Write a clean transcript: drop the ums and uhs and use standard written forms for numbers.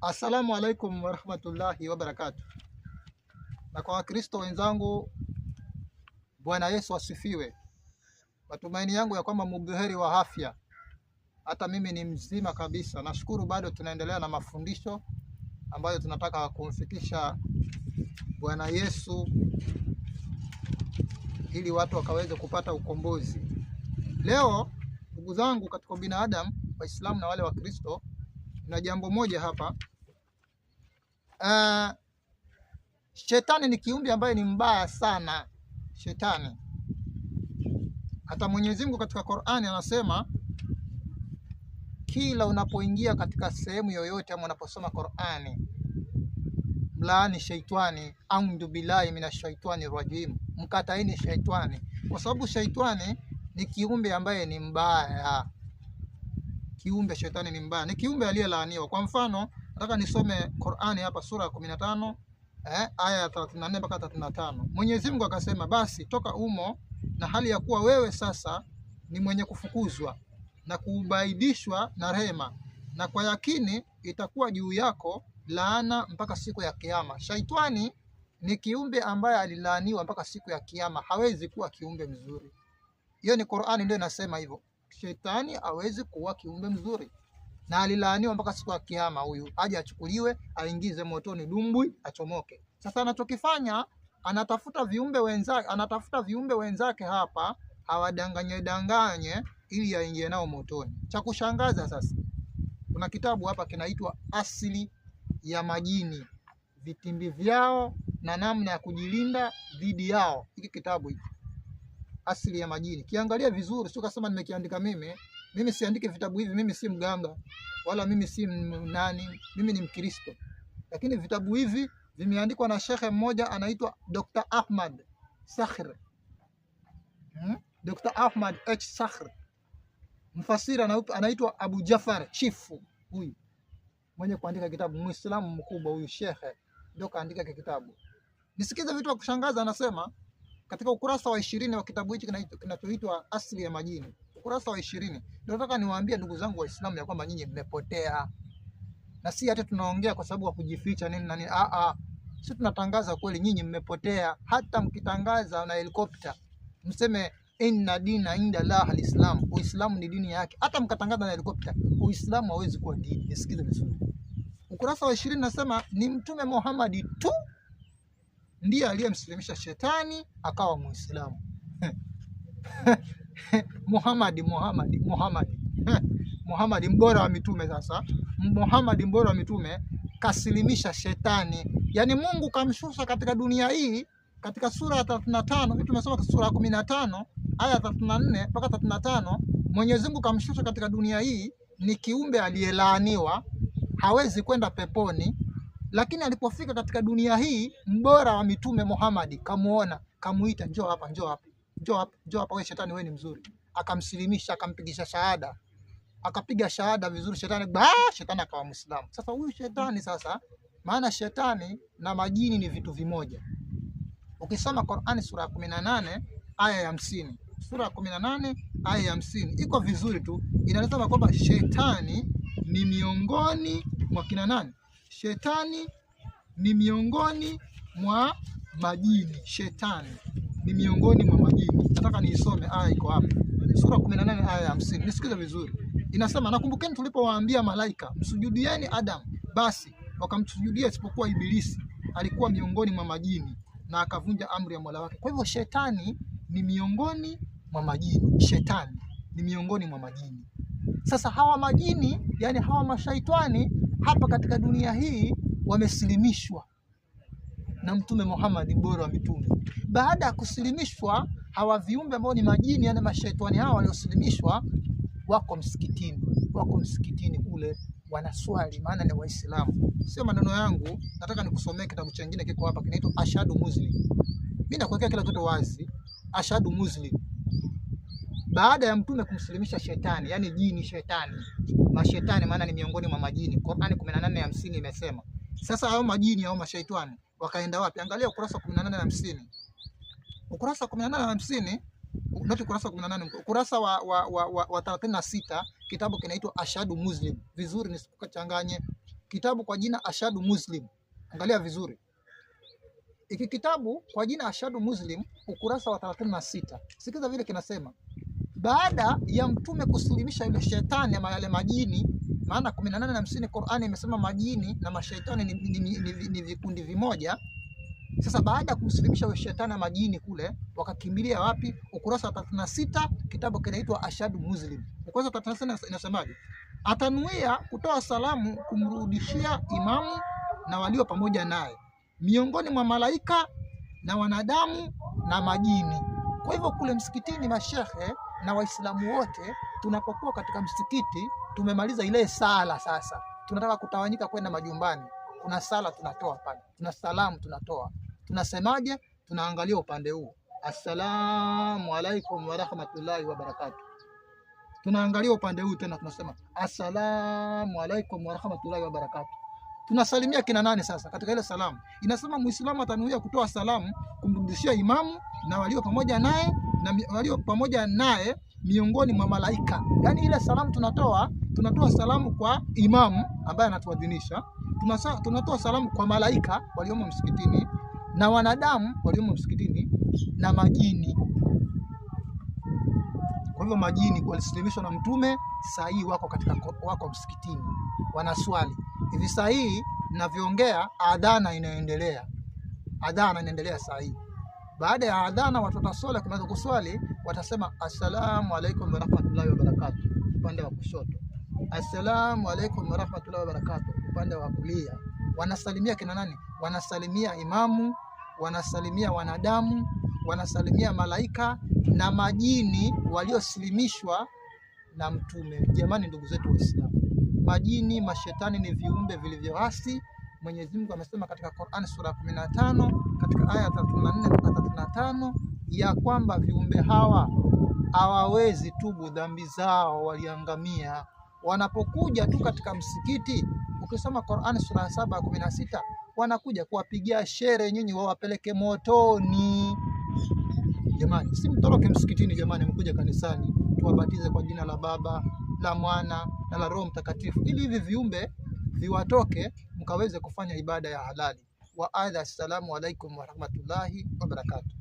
Assalamu alaikum warahmatullahi wabarakatuh. Na kwa Wakristo wenzangu, Bwana Yesu asifiwe. Matumaini yangu ya kwamba mubuheri wa afya, hata mimi ni mzima kabisa. Nashukuru bado tunaendelea na mafundisho ambayo tunataka kumfikisha Bwana Yesu ili watu wakaweze kupata ukombozi. Leo ndugu zangu katika binadamu, Waislamu na wale wa Kristo, na jambo moja hapa. Shetani ni kiumbe ambaye ni mbaya sana. Shetani, hata Mwenyezi Mungu katika Qur'ani anasema kila unapoingia katika sehemu yoyote ama unaposoma Qur'ani, mlaani shaitani, audhu billahi minashaitani rajim, mkataini shaitani, kwa sababu shaitani ni kiumbe ambaye ni mbaya. Kiumbe shetani ni mbaya, ni kiumbe aliyelaaniwa. Kwa mfano, nataka nisome Qur'ani hapa sura ya 15 aya ya 34 mpaka 35. Mwenyezi Mungu akasema, basi toka umo na hali ya kuwa wewe sasa ni mwenye kufukuzwa na kuubaidishwa na rehema, na kwa yakini itakuwa juu yako laana mpaka siku ya Kiyama. Shaitani ni kiumbe ambaye alilaaniwa mpaka siku ya Kiyama, hawezi kuwa kiumbe mzuri. Hiyo ni Qur'ani ndio inasema hivyo. Shetani hawezi kuwa kiumbe mzuri na alilaaniwa mpaka siku ya Kiyama. Huyu aje achukuliwe aingize motoni dumbwi achomoke. Sasa anachokifanya anatafuta viumbe wenzake, anatafuta viumbe wenzake hapa hawadanganye danganye ili aingie nao motoni. Cha kushangaza sasa, kuna kitabu hapa kinaitwa Asili ya Majini, vitimbi vyao na namna ya kujilinda dhidi yao. Hiki kitabu hiki Asili ya Majini, kiangalia vizuri, sio kasema nimekiandika mimi. Mimi siandike vitabu hivi, mimi si mganga wala mimi si nani, mimi ni Mkristo. Lakini vitabu hivi vimeandikwa na shekhe mmoja anaitwa Dr. Ahmad Sakhr. Dr. Ahmad H. Sakhr. Mfasiri anaitwa Abu Jafar Chifu, huyu mwenye kuandika kitabu, Muislamu mkubwa huyu shekhe ndio kaandika kitabu. Nisikize vitu vya kushangaza, anasema katika ukurasa wa 20 wa kitabu hichi kinachoitwa Asili ya Majini, ukurasa wa 20, ndio nataka niwaambie ndugu zangu Waislamu ya kwamba nyinyi mmepotea, na si hata tunaongea kwa sababu ya kujificha nini na nini. Sisi tunatangaza kweli, nyinyi mmepotea. Hata mkitangaza na helikopta mseme inna dina inda Allah alislam, Uislamu ni dini yake, hata mkatangaza na helikopta, Uislamu hauwezi kuwa dini. Nisikize vizuri, ukurasa wa 20 nasema ni Mtume Muhammad tu ndiye aliyemsilimisha shetani akawa Muislamu. Muhammad, Muhammad, Muhammad. Muhammad mbora wa mitume. Sasa Muhammad mbora wa mitume kasilimisha shetani, yaani Mungu kamshusha katika dunia hii katika sura ya 35, mimi tumesoma sura ya 15 aya ya 34 mpaka 35. Mwenyezi Mungu kamshusha katika dunia hii, ni kiumbe aliyelaaniwa, hawezi kwenda peponi, lakini alipofika katika dunia hii mbora wa mitume Muhammad kamuona, kamuita, njoo hapa, njoo hapa, njoo hapa, njoo hapa, wewe shetani, wewe ni mzuri. Akamsilimisha, akampigisha shahada, akapiga shahada vizuri, shetani ba, shetani akawa Muislamu. Sasa huyu shetani sasa, maana shetani na majini ni vitu vimoja. Ukisoma Qur'ani sura ya 18 aya ya 50, sura ya 18 aya ya 50 iko vizuri tu, inasema kwamba shetani ni miongoni mwa kina nani? Shetani ni miongoni mwa majini. Shetani ni miongoni mwa majini. Nataka niisome aya, iko hapa, sura 18 aya ya 50. Nisikize vizuri, inasema nakumbukeni tulipowaambia malaika msujudieni Adam, basi wakamsujudia isipokuwa Ibilisi, alikuwa miongoni mwa majini na akavunja amri ya Mola wake. Kwa hivyo shetani ni miongoni mwa majini. Shetani ni miongoni mwa majini. Sasa hawa majini, yani hawa mashaitani hapa katika dunia hii wamesilimishwa na Mtume Muhammad bora wa mitume. Baada ya kusilimishwa hawa viumbe ambao ni majini, yani mashaitani hawa waliosilimishwa, wako msikitini, wako msikitini kule wanaswali, maana ni Waislamu. Sio maneno yangu, nataka nikusomee kitabu chengine kiko hapa kinaitwa Ashadu Muslim. Mimi nakuwekea kila kitu wazi. Ashadu Muslim, baada ya mtume kumsilimisha shetani, yani jini shetani, mashetani maana ni miongoni mwa majini. Qur'ani 18:50 imesema. Sasa hao majini hao mashaitani wakaenda wapi? Angalia ukurasa wa 18:50, ukurasa wa 18:50, not ukurasa wa 18, ukurasa wa 36, kitabu kinaitwa Ashadu Muslim. Vizuri nisikuchanganye. Kitabu kwa jina Ashadu Muslim. Angalia vizuri. Iki kitabu kwa jina Ashadu Muslim, ukurasa wa 36. Sikiza vile kinasema. Baada ya mtume kusilimisha yule shetani ama yale majini, maana 18 na 50 Qur'ani imesema majini na mashaitani ni vikundi vimoja. Sasa baada ya kumsilimisha yule shetani na majini kule, wakakimbilia wapi? Ukurasa wa 36, kitabu kinaitwa Ashadu Muslim. Ukurasa wa 36 inasemaje? Atanuia kutoa salamu kumrudishia imamu na walio pamoja naye, miongoni mwa malaika na wanadamu na majini. Kwa hivyo kule msikitini, mashehe na Waislamu wote tunapokuwa katika msikiti, tumemaliza ile sala, sasa tunataka kutawanyika kwenda majumbani. Kuna sala tunatoa pale, tuna salamu tunatoa. Tunasemaje? Tunaangalia upande huu, assalamu alaikum warahmatullahi wabarakatuh. Tunaangalia upande huu tena, tunasema assalamu alaikum warahmatullahi wabarakatuh. Tunasalimia kina nani sasa katika ile salamu? Inasema Muislamu atanuia kutoa salamu kumrudishia imamu na walio pamoja naye na walio pamoja naye miongoni mwa malaika. Yaani ile salamu tunatoa salamu kwa imamu ambaye anatuadhinisha, tunatoa salamu kwa malaika waliomo msikitini na wanadamu waliomo msikitini na majini. Kwa hivyo majini walislimishwa na mtume, saa hii wako katika wako msikitini wanaswali. Hivi saa hii ninavyoongea, adhana inaendelea. Adhana inaendelea saa hii. Baada ya adhana watu wataswali, wakimaliza kuswali watasema assalamu alaikum warahmatullahi wabarakatuh upande wa kushoto, assalamu alaikum warahmatullahi wabarakatuh upande wa kulia. Wanasalimia kina nani? Wanasalimia imamu, wanasalimia wanadamu, wanasalimia malaika na majini walioslimishwa na mtume. Jamani, ndugu zetu Waislamu, majini, mashetani ni viumbe vilivyoasi. Mwenyezi Mungu amesema katika Qur'an sura 15 katika aya 34 mpaka 35 ya kwamba viumbe hawa hawawezi tubu dhambi zao, waliangamia. Wanapokuja tu katika msikiti, ukisoma Qur'an sura 7 16, wanakuja kuwapigia shere nyinyi, wawapeleke motoni. Jamani, si mtoroke msikitini jamani, mkuja kanisani tuwabatize kwa jina la Baba, la Mwana na la Roho Mtakatifu, ili hivi viumbe viwatoke mkaweze kufanya ibada ya halali. Wa adha, assalamu alaikum warahmatullahi wabarakatuh.